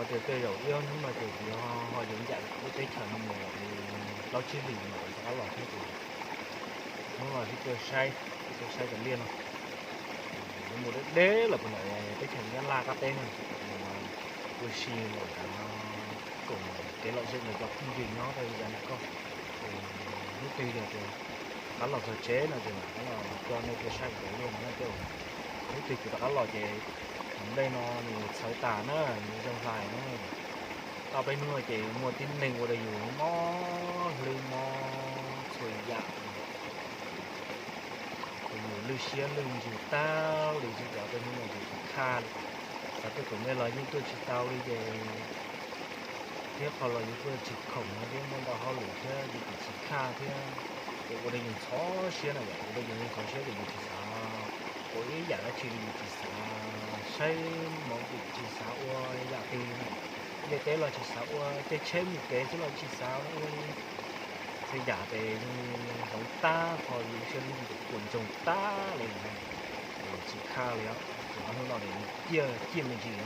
Tias tej zaum ib hnub no ces kuv ho yuav ncaim lub teb chaws no mus plaub tsib hlis no rov qab los thiab ces hnub no sib tuaj saib, sib tuaj saib cov liaj no. Yuav mus deb deb los puag nram teb chaws Nyab Laj qab teb na, ua si mus rau koom kev lom zem ntawm cov phooj ywg nyob rau yav nram koj. Hnub twg yog tias rov qab los txog tsev no ces mam rov qab los coj nej tuaj saib kuv cov liaj no na. Hnub twg kuv rov qab los ces tus nplej no nws txhawv tas na, nws zoo hlais na. Tau peb hnub no ces muaj tib neeg ua rau yus mob hlwb mob txhua yam, yus lwj siab lwj ntsws tag li, tsis cov peb hnub no ces tsis khaj li. Xav tuaj koom nej los yeej tuaj tsis tau li ces thiab qhov los yus tuaj tsis khoom no thiab muaj ntau hauj lwm thiab yus tsis khaj thiab. Ces ua rau yus ntxhov siab na, ua rau yus ntxhov siab ces yus tsis xav ua ib yam dab tsi li, yus tsis xav saib movie, tsis xav ua yam twg li na. Nce teb los tsis xav ua, caij tsheb mus kev xwb los tsis xav ua li. Txhua yam ces zoo li hloov tag, qhov yus siab lub ntsws puas ntsoog tag li na. Ces tsis khaj li os, ces ob hnub no ces ciaj ciaj me ntsis,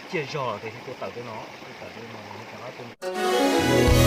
ciaj zog ces thiaj tuaj tawm tej no, tuaj tawm tej no rov qab tuaj.